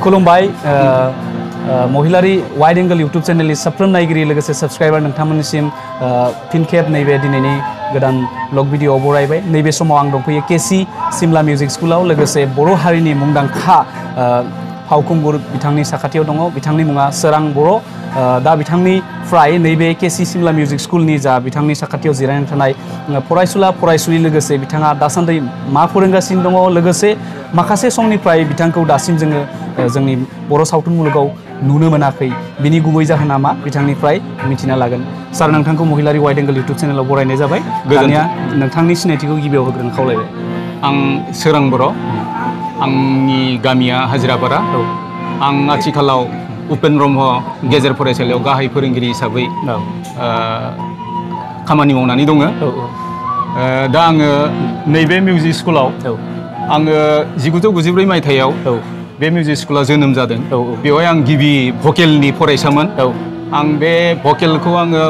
खुलुमबाय महिलारि wide angle YouTube channel साफ्रोम नायगिरि लोगोसे सब्सक्राइबर नोंथांमोननिसिम फिन खेब नैबे दिनैनि गोदान ब्लग भिडिअ बरायबाय नैबे समाव आं दंफैयो केसि सिमला मिउजिक स्कुलाव लोगोसे बर' हारिनि मुंदांखा फावखुंगुर बिथांनि साखाथियाव दङ बिथांनि मुङा सोरां बर' दा बिथांनिफ्राय नैबे केसि सिमला मिउजिक स्कुलनि जा बिथांनि साखाथियाव जिरायनानै थानाय फरायसुला फरायसुलि लोगोसे बिथाङा दासान्दि मा फोरोंगासिनो दङ लोगोसे माखासे समनिफ्राय बिथांखौ दासिम जोङो जोंनि बर' सावथुन मुलुगाव नुनो मोनाखै बिनि गुबै जाहोना मा बिथांनिफ्राय मिथिना लागोन सार नोंथांखौ महिलारि वाइड एंगल यूट्यूब चैनलाव बरायनाय जाबाय दानिया नोंथांनि सिनायथिखौ गिबियाव होग्रोनो खावलायबाय आं सोरां बर' आंनि गामिया हाजिरापारा आं आथिखालाव उपेन ब्रह्म गेजेर फरायसालियाव गाहाय फोरोंगिरि हिसाबै खामानि मावनानै दङ दा आङो नैबे मिउजिक स्कुलाव आङो 1994 मायथाइयाव बे मिउजिक स्कुला जोनोम जादों बेवहाय आं गिबि भकेलनि फरायसामोन आं बे भकेलखौ आङो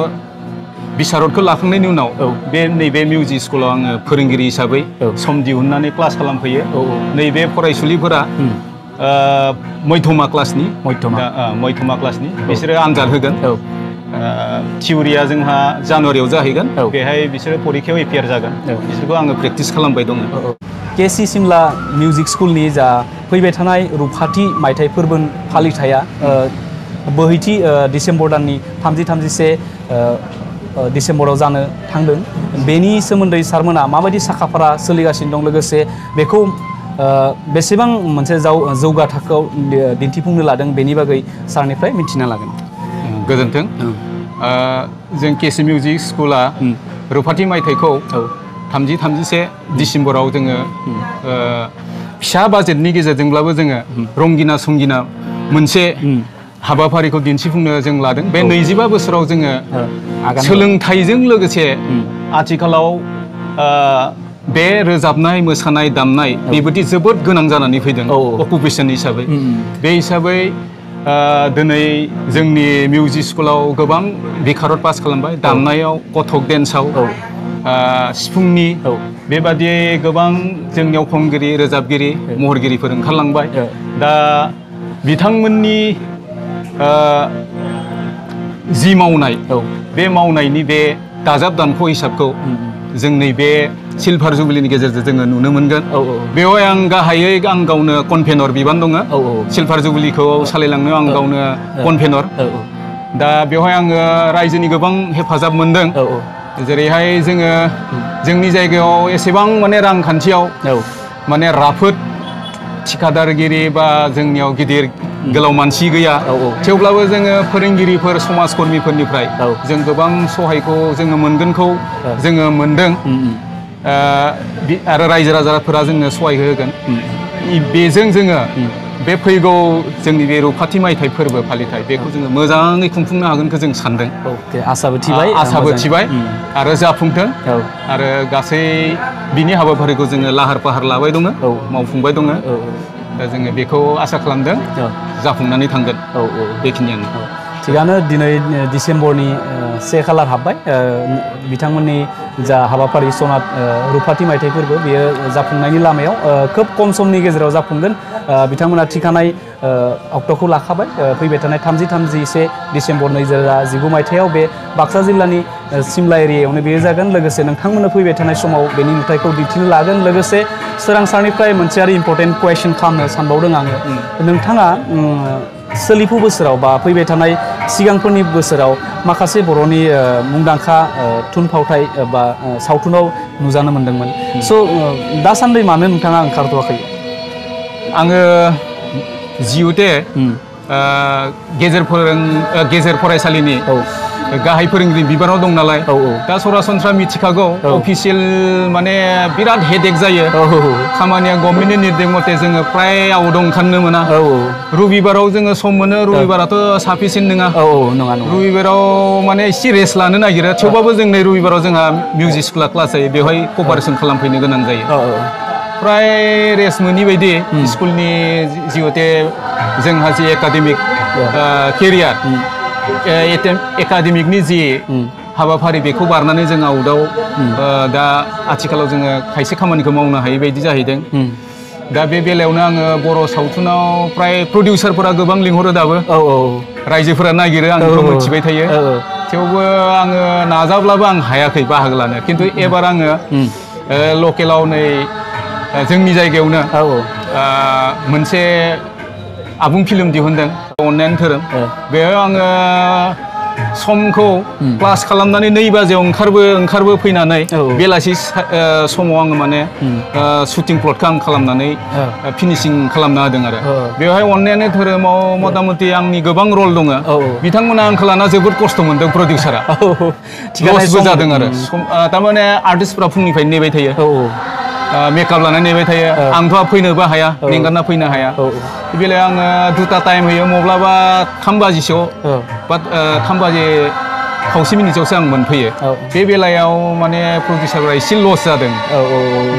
बिसारतखौ लाखांनायनि उनाव बे नैबे मिउजिक स्कुलाव आङो फोरोंगिरि हिसाबै सम दिहुननानै क्लास खालामफैयो नैबे फरायसुलिफोरा मध्यमा क्लासनि बिसोरो आनजाद होगोन थिउरिया जोंहा जानुवारियाव जाहैगोन बेहाय बिसोरो परिखायाव एपियार जागोन बिसोरखौ आङो प्रेक्टिस खालामबाय दङ केसि सिमला मिउजिक स्कुलनि जा फैबाय थानाय रुफाथि मायथाइ फोरबो फालिथाया बोहैथि डिसेम्बर दाननि 30-31 डिसेम्बराव जानो थांदों बेनि सोमोन्दै सारमोना माबायदि साखाफारा सोलिगासिनो दं लोगोसे बेखौ बेसेबां मोनसे जौगा थाखोआव दिन्थिफुंनो लादों बेनि बागै सारनिफ्राय मिथिना लागोन गोजोन्थों जों केसि मिउजिक स्कुला रुफाथि मायथाइखौ 30-31 डिसेम्बराव जोङो फिसा बाजेटनि गेजेरजोंब्लाबो जोङो रंगिना संगिना मोनसे हाबाफारिखौ दिन्थिफुंनो जों लादों बे 25 बोसोराव जोङो सोलोंथाइजों लोगोसे आथिखालाव बे रोजाबनाय मोसानाय दामनाय बेबायदि जोबोद गोनां जानानै फैदों अकुपेशन हिसाबै बे हिसाबै दिनै जोंनि मिउजिक स्कुलाव गोबां बिखारत पास खालामबाय दामनायाव कथक डेन्सआव सिफुंनि बेबादि गोबां जोंनियाव खनगिरि रोजाबगिरि महरगिरिफोर ओंखारलांबाय दा बिथांमोननि जि मावनाय बे मावनायनि बे दाजाब दानख' हिसाबखौ जों नैबे सिलभार जुबलिनि गेजेरजों जोङो नुनो मोनगोन बेवहाय आं गाहायै आं गावनो कनभेनर बिबान दङ सिलभार जुबलिखौ सालायलांनो आं गावनो कनभेनर दा बेवहाय आङो रायजोनि गोबां हेफाजाब मोनदों जेरैहाय जोङो जोंनि जायगायाव एसेबां माने रांखान्थियाव माने राफोद थिखादारगिरि बा जोंनियाव गिदिर गोलाव मानसि गैया थेवब्लाबो जोङो फोरोंगिरिफोर समाजकर्मिफोरनिफ्राय जों गोबां सहायखौ जोङो मोनगोनखौ जोङो मोनदों आरो रायजो राजाफोरा जोंनो सहाय होगोन बेजों जोङो बे फैगौ जोंनि बे रुफाथि मायथाइ फोरबो फालिथाय बेखौ जोङो मोजाङै खुंफुंनो हागोनखौ जों सानदों आसाबो थिबाय आरो जाफुंथों आरो गासै बिनि हाबाफारिखौ जोङो लाहार फाहार लाबाय दङ मावफुंबाय दङ दा जोङो बेखौ आसा खालामदों जाफुंनानै थांगोन बेखिनियानो थिगानो दिनै डिसेम्बरनि 1 खालार हाबबाय बिथांमोननि जा हाबाफारि सनात रुफाथि मायथाइ फोरबो बेयो जाफुंनायनि लामायाव खोब खम समनि गेजेराव जाफुंगोन बिथांमोना थिखानाय अक्ट'खौ लाखाबाय फैबाय थानाय 30-31 डिसेम्बर 2019 मायथाइयाव बे बाक्सा जिल्लानि सिमला एरियायावनो बेयो जागोन लोगोसे नोंथांमोननो फैबाय थानाय समाव बेनि नुथायखौ दिन्थिनो लागोन लोगोसे सोरां सारनिफ्राय मोनसे आरो इम्पर्टेन्ट कुवेसन खालामनो सानबावदों आङो नोंथाङा सोलिफु बोसोराव बा फैबाय थानाय सिगांफोरनि बोसोराव माखासे बर'नि मुंदांखा थुनफावथाय बा सावथुनाव नुजानो मोन्दोंमोन स' दासान्दि मानो नोंथाङा ओंखारथ'वाखै आङो जिउते गेजेर फरायसालिनि गाहाय फोरोंगिरि बिबानाव दं नालाय दा सरासनस्रा मिथिखागौ अफिसियेल माने बिराद हेडेक जायो खामानिया गभर्नमेन्टनि निर्देश मथे जोङो प्राय आउट ओंखारनो मोना रबिबाराव जोङो सम मोनो रबिबाराथ' साफिसियेन्ट नङा रबिबाराव माने एसे रेस्ट लानो नागिरो थेवबाबो जों नै रबिबाराव जोंहा मिउजिक स्कुला क्लास जायो बेवहाय कपारेसन खालामफैनो गोनां जायो प्राय रेस्ट मोनि बायदि स्कुलनि जिहेते जोंहा जि एकाडेमिक केरियार एकाडेमिकनि जि हाबाफारि बेखौ बारनानै जों आउटआव दा आथिखालाव जोङो खायसे खामानिखौ मावनो हायै बायदि जाहैदों दा बे बेलायावनो आङो बर' सावथुनाव प्राय प्रडिउसारफोरा गोबां लिंहरो दाबो रायजोफोरा नागिरो आं बेखौ मिथिबाय थायो थेवबो आङो नाजाब्लाबो आं हायाखै बाहागो लानो खिन्थु एबार आङो लकेलाव नै जोंनि जायगायावनो मोनसे आबुं फिल्म दिहुनदों अननायानो धोरोम बेयाव आङो समखौ क्लास खालामनानै 2 बाजियाव ओंखारबो फैनानै बेलासि समाव आङो माने शुटिं प्लटखौ आं खालामनानै फिनिशिं खालामना होदों आरो बेवहाय अननायानो धोरोमाव मथा मथि आंनि गोबां रल दङ बिथांमोना आंखौ लाना जोबोद खस्थ' मोनदों प्रडिउसारा लसबो जादों आरो थारमाने आर्टिस्टफ्रा फुंनिफ्रायनो नेबाय थायो मेकआप लानानै नेबाय थायो आंथ' फैनोबो हाया मेंगारना फैनो हाया बे बेलायाव आङो 2टा टाइम होयो मब्लाबा 3 बाजिसोआव बा 3 बाजि खावसे मिनिटआवसो आं मोनफैयो बे बेलायाव माने प्रडिउसारफोरा एसे लस जादों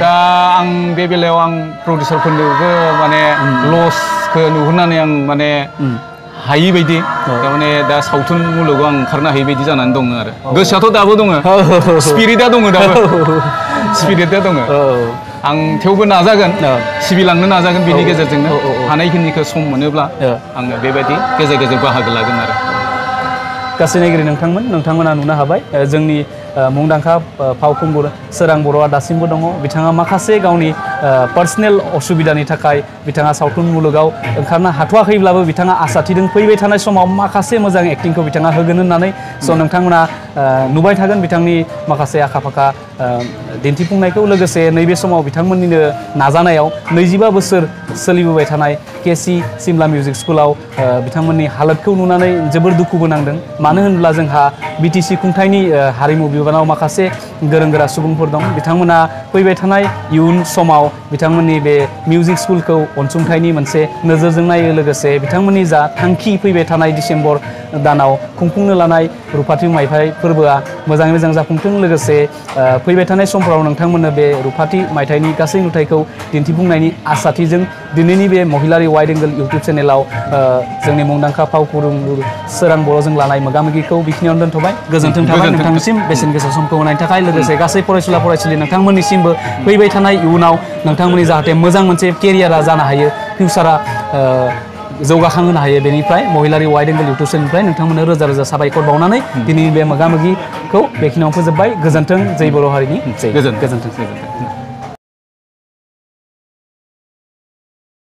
दा आं बे बेलायाव आं प्रडिउसारफोरनोबो माने लसखौ नुहुरनानै आं माने हायि बायदि थारमाने दा सावथुन मुलुगाव आं ओंखारनो हायि बायदि जानानै दङ आरो गोसोआथ' दाबो दङ स्पिरिटआ दङ दाबो स्पिरिटआ दङ आं थेवबो नाजागोन सिबिलांनो नाजागोन बेनि गेजेरजोंनो हानायखिनिखौ सम मोनोब्ला आङो बेबायदि गेजेर गेजेर बाहागो लागोन आरो गासै नायगिरि नोंथांमोना नुनो हाबाय जोंनि मुंदांखा फावखुंगुर सोरां बर'आ दासिमबो दङ बिथाङा माखासे गावनि पार्सनेल असुबिदानि थाखाय बिथाङा सावथुन मुलुगाव ओंखारनो हाथ'वाखैब्लाबो बिथाङा आसा थिदों फैबाय थानाय समाव माखासे मोजां एक्टिंखौ बिथाङा होगोन होननानै स' नोंथांमोना नुबाय थागोन बिथांनि माखासे आखा फाखा दिन्थिफुंनायखौ लोगोसे नैबे समाव बिथांमोननिनो नाजानायाव 25 बोसोर सोलिबोबाय थानाय केसि सिमला मिउजिक स्कुलाव बिथांमोननि हालोदखौ नुनानै जोबोर दुखुबो नांदों मानो होनब्ला जोंहा बिटिसि खुंथायनि हारिमु बिबानाव माखासे गोरों गोरा सुबुंफोर दं बिथांमोना फैबाय थानाय इयुन समाव बिथांमोननि बे मिउजिक स्कुलखौ अनसुंथाइनि मोनसे नोजोरजों नायो लोगोसे बिथांमोननि जा थांखि फैबाय थानाय डिसेम्बर दानाव खुंफुंनो लानाय रुफाथि मायथाइ फोरबोआ मोजाङै मोजां जाफुंथों लोगोसे फैबाय थानाय समफोराव नोंथांमोननो बे रुफाथि मायथाइनि गासै नुथायखौ दिन्थिफुंनायनि आसाथिजों दिनैनि बे महिलारि वाइड एंगल इउटुब चेनेलाव जोंनि मुंदांखा फावखुंगुर सोरां बर'जों लानाय मोगामोगिखौ बेखिनियावनो दोनथ'बाय गोजोन्थों थाबाय नोंथांनिसिम बेसेन गोसा समखौ होनायनि थाखाय लोगोसे गासै फरायसुला फरायसुलि नोंथांमोननिसिमबो फैबाय थानाय इयुनाव नोंथांमोननि जाहाथे मोजां मोनसे केरियारा जानो हायो फिउचारा जौगाखांहोनो हायो बेनिफ्राय महिलारि वाइड एंगल इउटुब चेनेलनिफ्राय नोंथांमोननो रोजा रोजा साबायखर बावनानै दिनैनि बे मोगामोगिखौ बेखिनियावनो फोजोबबाय गोजोन्थों जय बर' हारिनि जय गोजोन्थों